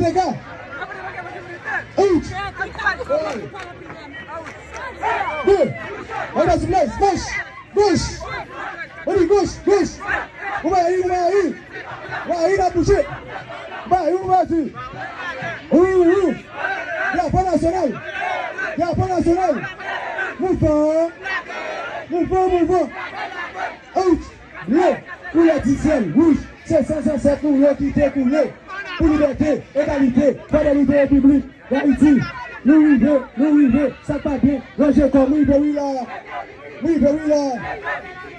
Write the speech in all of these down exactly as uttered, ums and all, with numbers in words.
Sega. Out. Gol. Anba sou lès. Goch. Goch. Ann di goch. Goch. Ou va yi, ou va yi. Ou va yi la bouche. Ou va yi, ou va yi. Ou, ou. Drapo nasyonal. Drapo nasyonal. Mouvan. Mouvan, mouvan. Out. Ble, koulè di syèl wouj, se san zansèt nou yo ki te koule pou libète, egalite, fidèlite Repiblik Dayiti. Nou rive, nou rive, sa k pa byen, ranje kò, m rive wi la, m rive wi la.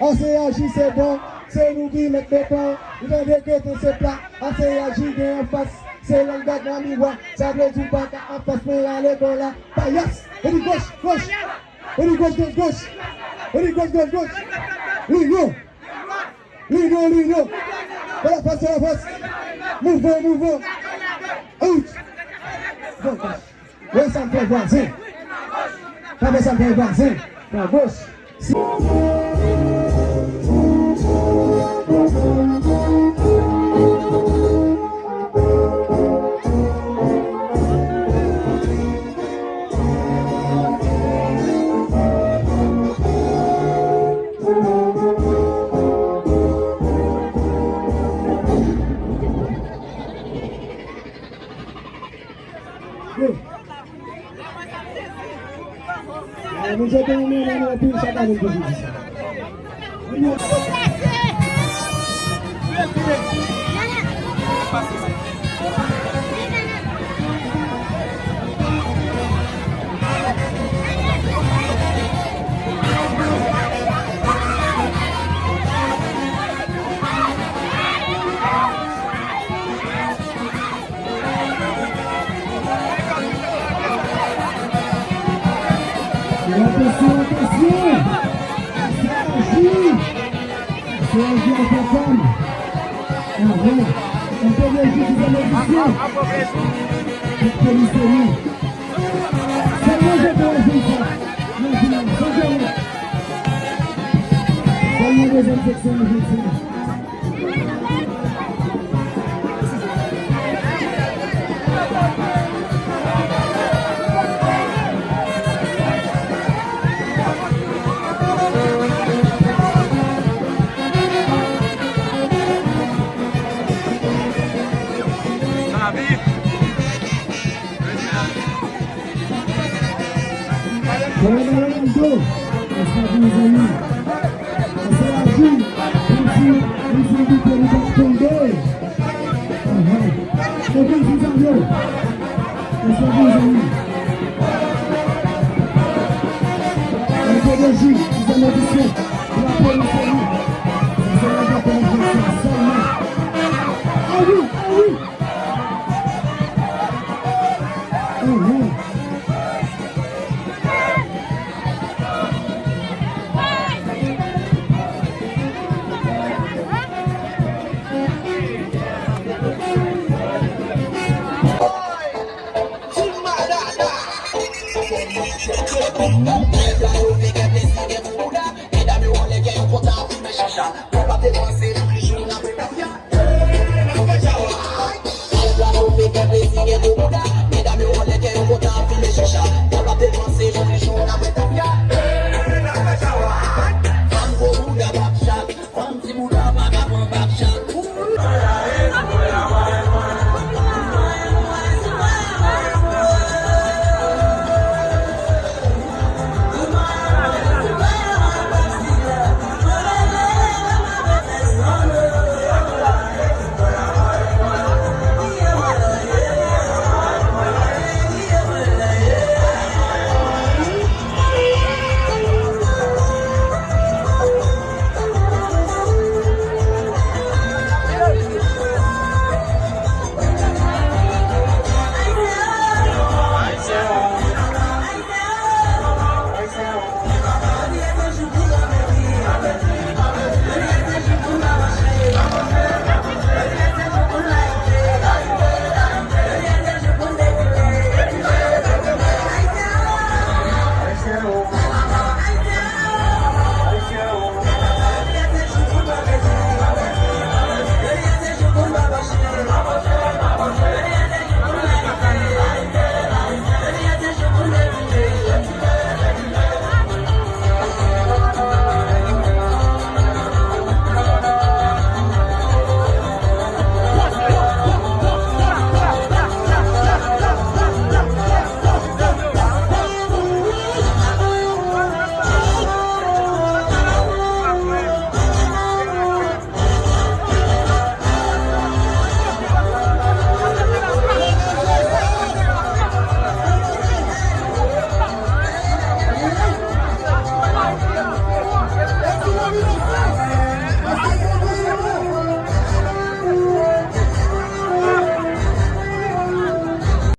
Ase aji se bon, se nou ki mèt letan, nou tande kreten se pla, ase aji gen anfas, se lang gad nan miwa, sa vle di w pa ka anfas mwen ale bò la, payas, epi goch, goch. Epi goch, goch, goch. Epi goch, goch, goch, goch. Linyon. Linyon, linyon. Fè lafòs, fè lafòs. Mouvan, mouvan. Out. Bon, wè sa m fè vwazen. Pa fè sa m fè vwazen. Nan goch. Si Yo. Mwen je te renmen nan anpil chak ane pou di sa. Atansyon, atansyon! Ase aji! Ase aji an fè kòm! Ahan! Anpil de jou ki fè medisyon! Tout polis se nou! Sèlman je pou aji sa! Nan vil la, san jere! Sèlman dezèm seksyon nou jodi a. Fò yo ba yo nan do. Respè pou zanmi. Respè la jou. Menm si, menm si nou bite, nou p ap tonbe. Ahan. Konprann ti zanmi yo. Respè pou zanmi. Metodoloji, ti zanmi yo. Drapo nou se nou. Se sèlman drapo nou fè sa sèlman. Ah wi, ah wi. Ahan.